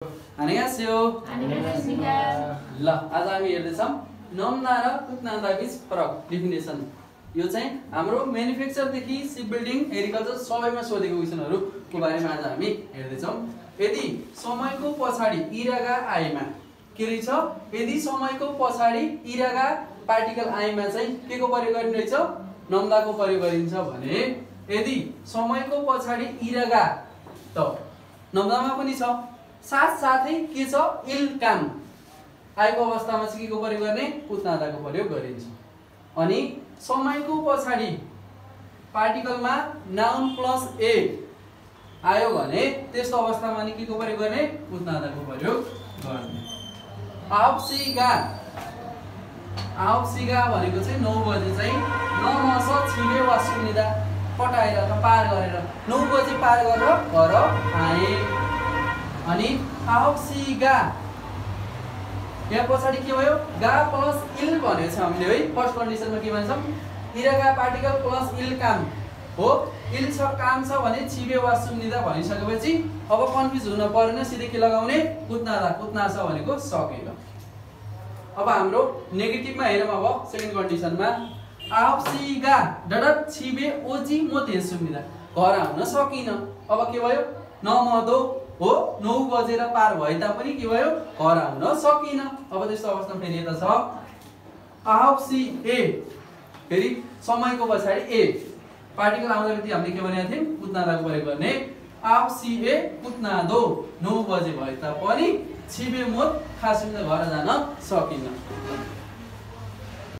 안녕하세요. 안녕하십니까. ल आज हामी हेर्दैछौँ नम्दा र कुटनान्दा बीच फरक डेफिनेसन। यो चाहिँ हाम्रो म्यानुफ्याक्चरदेखि सिप बिल्डिङ एग्रिकल्चर सबैमा सोधेको क्वेशनहरुको बारेमा आज हामी हेर्दैछौँ। यदि समयको पछाडी इरागा आएमा के रहेछ? यदि समयको पछाडी इरागा पार्टिकल आएमा चाहिँ के को प्रयोग गरिने रहेछ? नम्दाको प्रयोग गरिन्छ भने यदि समयको पछाडी इरागा त नम्दामा पनि छ साथसाथै के छ इल काम आएको अवस्थामा चाहिँ के को प्रयोग गर्ने? कुटनादाको प्रयोग गरिन्छ। अनि समयको पछाडी पार्टिकलमा नाउन प्लस ए आयो भने त्यस्तो अवस्थामा नि के को प्रयोग गर्ने? कुटनादाको प्रयोग गर्ने। आवसिगा भनेको चाहिँ 9 बजे चाहिँ नमस छिले वा सुनिदा पटाएर त पार गरेर 9 बजे पार गरेर घर आए। अनि आवसिगा यहाँ पछाडी के भयो? गा प्लस इल भनेको छ हामीले है। फर्स्ट कन्डिसनमा के भन्छौँ? इरागा पार्टिकल प्लस इल काम हो। इल छ काम छ भने छिबे वा सुनिदा भनिसकेपछि अब कन्फ्युज हुन परेन, सिधै के लगाउने? कुटनादा। कुटना छ भनेको सकेन। अब हाम्रो नेगेटिभमा हेरौँ। अब सेकेन्ड कन्डिसनमा आवसिगा डडट छिबे ओजी मोते सुनिदा घर आउन सकिन। अब के भयो? नमदो हो 9 बजेर पार भए तापनि के भयो? घर आउन सकिन। अब त्यस्तो अवस्थामा फेरि यता छ आवसी ए, फेरि समयको पछाडी ए पार्टिकल आउँदा बित्तिकै हामीले के भनेका थियौँ? कुटनादाको प्रयोग गर्ने। आवसी ए कुटनादो 9 बजे भए तापनि छिबे मोत खासुन्दा घर जान सकिन।